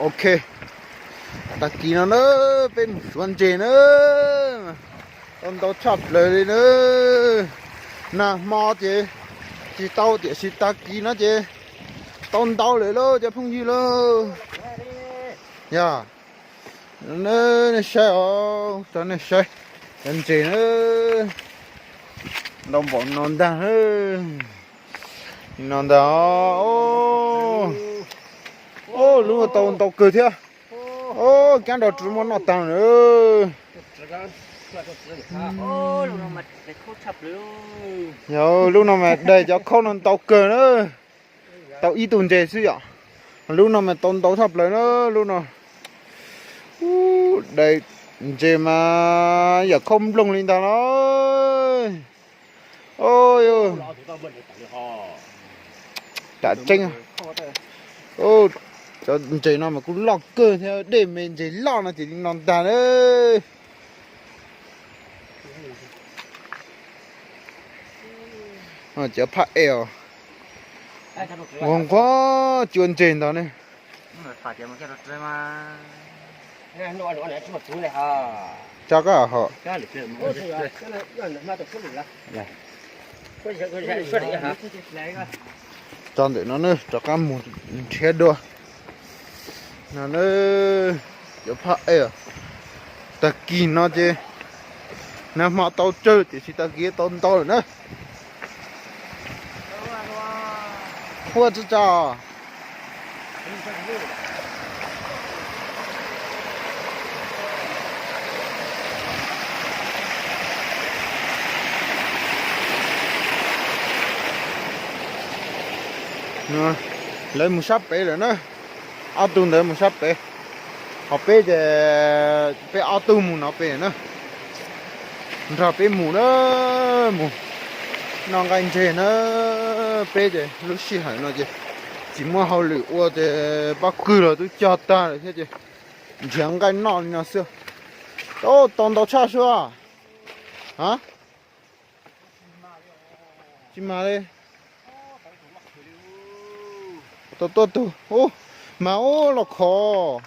Ok, tag kis no na, peb mus suav ntses na, tau ntau tshaj plaws li na. Nag hmo ces tsis tau tiam sis tag kis no ces tau ntau lawm lauj cov phooj ywg lauj. Yog, nej saib os, cov nej saib cov ntses na, ntau npaum no ntag. No ntag. Lub tau ntau kawg thiab. Kab nrog rwv muab noj tag lawm. Yog lub no mas daig cov khaub no ntau kawg na. Tau ib tug ntses xwb yom. Lub no mas tau ntau tshaj plaws na, lub no. Daig ntses mas yam khaub nplooj li ntag no. Tam tseeb, cov ntses no mas kuj loj kawg thiab, dej me ntses loj no ces li no ntag na. Cov phaj es os, nquag nquag cua ntses ntag ne. Tso koj hov. Tso ntawm no na, rov qab mus nrhiav dua. No na, cov phaj es, tag kis no ces nag hmo tau tsawg tiam sis tag kis tau ntau lawm na. Huaj tsis tso. Lawv mus sab pem lawm na. Ob tug ntawd mus sab pem, ho peb ces peb ob tug mus no pem na. Nrog peb mus na, mus noj nqaij ntses na. Peb ces lub sij hawm no ces tsis muaj hauj lwm ua ces pob kws los twb cog tag lawm thiab ces nrhiav nqaij noj li no xwb. Tau ntau tshaj suab. A, tsis mag li. Tau tuaj tug, ub, mas ub, loj khaum.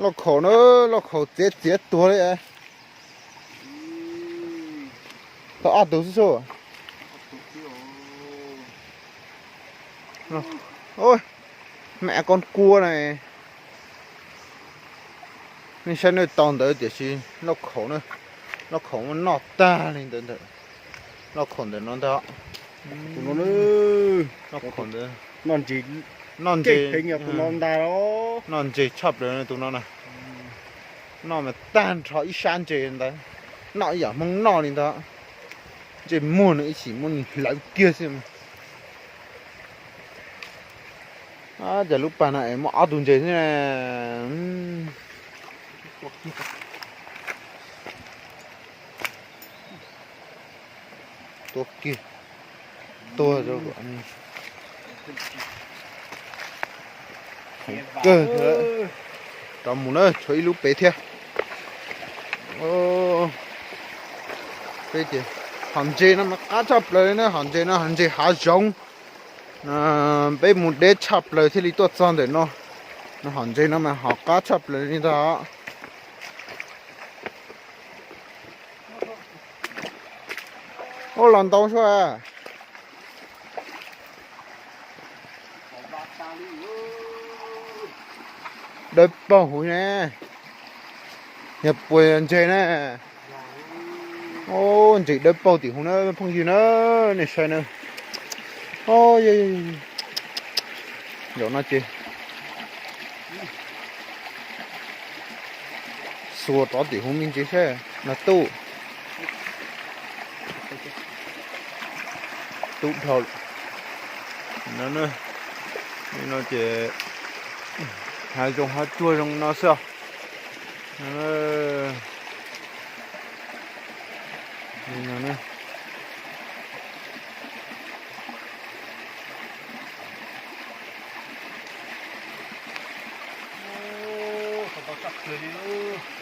Loj khaum na, loj khaum txiav txiav tuag li. Tau ob tug xwb xwb. Mam koj kua na. Nej saib nej tau ntawd tiam sis loj khaum na, loj khaum muab noj tag li ntawd ntag. Loj khaum ntawm no ntag. Loj khaum ntawd, noj ntses, noj ntses tshaj plaws tus no na. Noj mas tag nrho ib sab ntses ntawd, noj ib yam Hmoob noj li ntag. Ntsej muag no ib chim muab nws hlawv kiag xwb. Cas lub pas no es muaj ob tug ntses xwb na. Tuag kiag, tuag. Kawg thiab. Rov mus na, tshuav ib lub pem thiab. Peb ces hom ntses no mas qab tshaj plaws li na, hom ntses no hom ntses hav zoov. Peb mus deb tshaj plaws thiaj li tuaj txog ntawm no. No hom ntses no mas hom qab tshaj plaws li ntag. Ub, los ntau suab. Dawb paug huv ne. Yog puas ntses na. Ub, ntses dawb paug tim huv na phooj ywg na, nej saib na. Zaum no ces xuas rov tim huv me ntsis saib no tub. Tub dhau. No, no ces hav zoov hav tsuag zoo no xwb.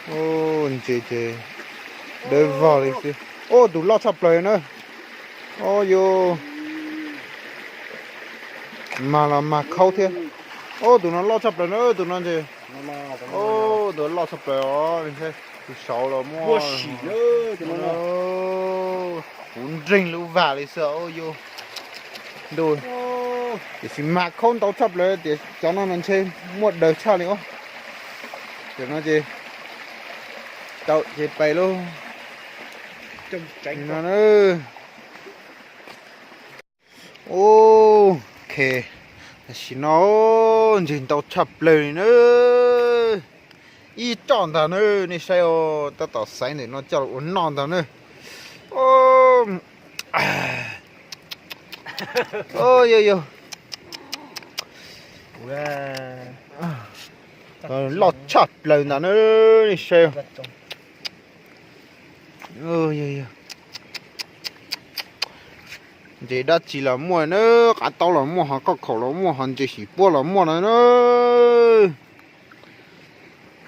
Ub, ntses ces dawb vog li xwb. Ub, tus loj tshaj plaws na. Ub, yus Mag los mag khaub thiab. Ub, tus no loj tshaj plaws na, tus no ntshe. Ub, tus loj tshaj plaws os, tus saud los muaj. Puv nreeg lub vag li xwb os yus. Ntuj, tiam sis mag khaub ntau tshaj plaws tias cov no mas ntshe muaj daws tshaj li os. Cov no ces tau ces pais lauj. No na. Ok, tam sim no ntseg ntau tshaj plaws li na. Ib toj ntag na, nej saib os, tab tom xaiv ntawm no coj los ua noj ntag na. Yog yog, loj tshaj plaws ntag na, nej saib. Ntses dab tsi los muaj na, qav taub los muaj, ho kauj khaum los muaj, ho ntses xim puab los muaj no na.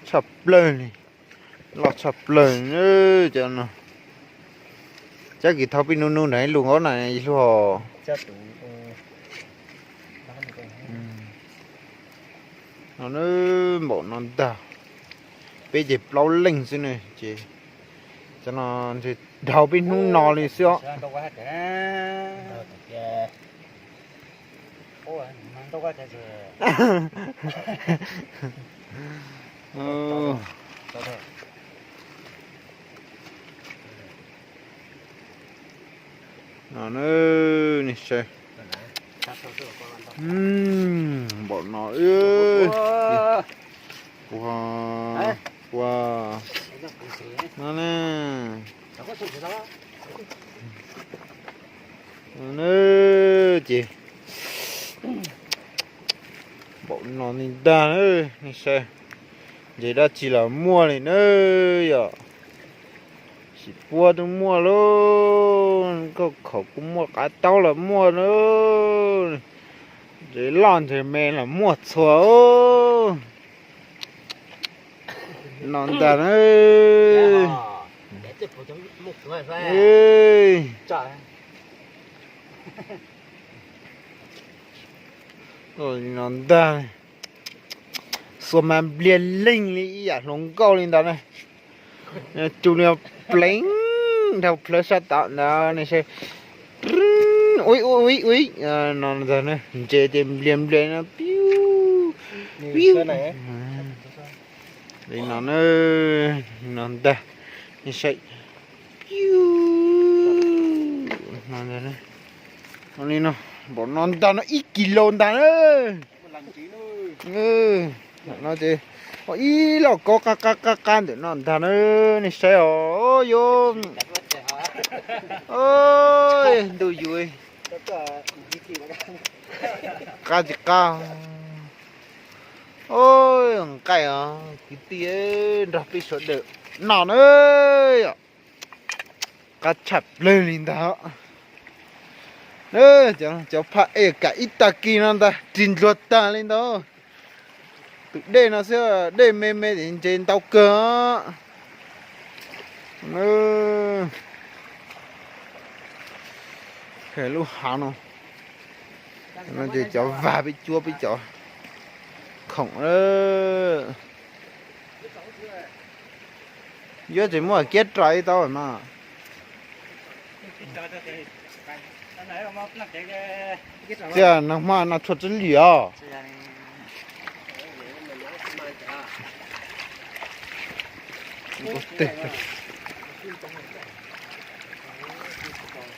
Tshaj plaws li, loj tshaj plaws li cov no. Cab kis thau pij nub nub nrog ib lus nkaub na ib lub hos. No npaum no ntag, peb ces plaub leej xwb ne ces cov no ntshe dhau peb hnub no li xwb os. No nej saib, npaum no, ua, ua, no ne, ces npaum no li ntag na, nej saib. Ntses dab tsi los muaj li na, yog xim puab twb muaj lauj, kauj khaum kuj muaj, qav taub los muaj lauj, ntses loj ntses me los muaj txhua. No ntag na. No ntag, xuas mas npliag leeg li ib yam hluas nkauj li ntawd na. Tsuas li pleev dhau plawv sab tom ntawd ne. Ui ui ui, no ntag, ntses ces npliag npliag no, piu, piu. Li no, no ntag, nej saib. Piu, no ntag, li no, npaum no ntag no, ib kis lus ntag na. No ces ib lauj kaub qab qab qab qab ntawm no ntag na, nej saib os, yuav, ntuj yus, qab tsis qab. Nqaij os kwv tij, nrog peb sawv daws noj na. Qab tshaj plaws li ntag. Cov phaj ej kam ib tag kis no ntag ris ntsuag tag li ntag. Tus dej no xwb, dej me me ces ntses ntau kawg. Lub hav no, no ces cov vag peb cuab peb cov khoom. Yuav tsis muaj kiab rais tau mas. Tiag, nag hmo no tshuav tsis lim os.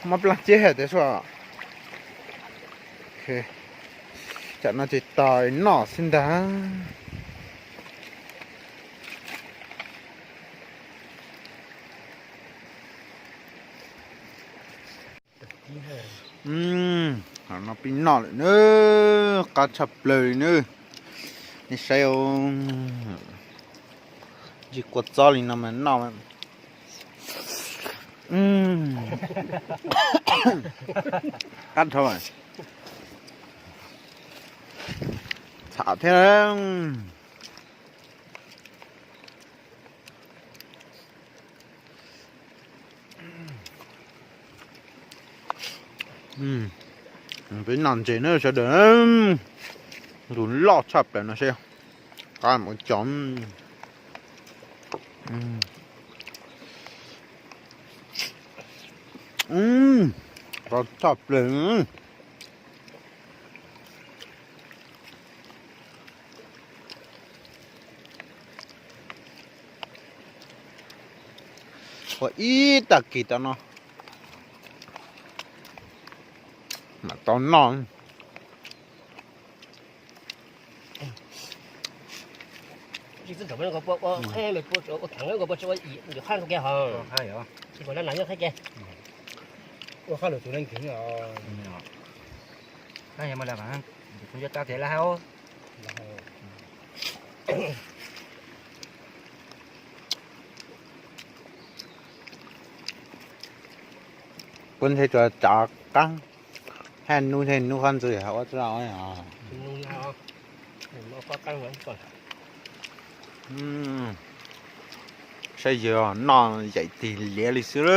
Mob plab ceb hais tias sua. Tam no ces tos noj xwb ntag. Qhov no peb noj lawm na, qab tshaj plaws li na. Nej saib, ntsis kua txob li no mas noj. Qab dhau, txham thiab. Peb noj ntses na sawv daws, tus loj tshaj plaws no seb, qab mus cov, qab tshaj plaws. Ua ib tag kis tau no mam tau noj. Pub nthe tsuas tsav qab, haj nub thiab nub qab ntxwg ua txoj. Saib yawg noj yaim tig liav li xwb.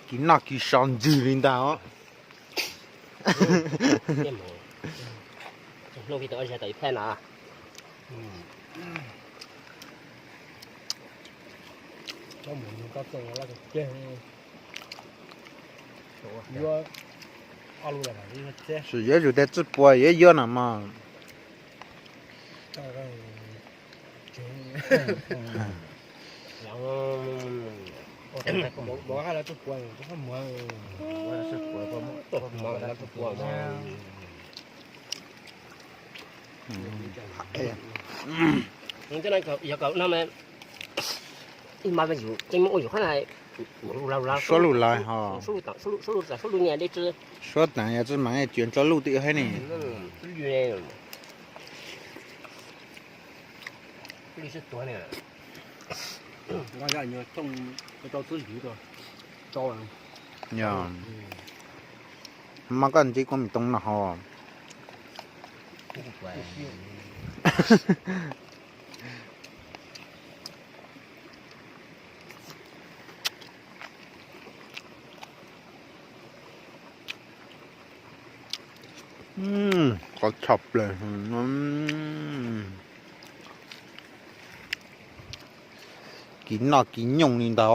Kis noj kis so ntswg li ntag os. Sim yuav tsum tias txuj puas yuav yuav no mas. Yog kawm no mas ib mas yus tej muab ua yus qhab na, suab lus lawm ho. Suab lus txawm suab lus niam dej tsi, suab tag yog tsi mas tsuas tso luj twb haib ne. Yog mas koj ntsib koj me toog no ho. Qab tshaj plaws. Kis noj kis nyooj li ntag.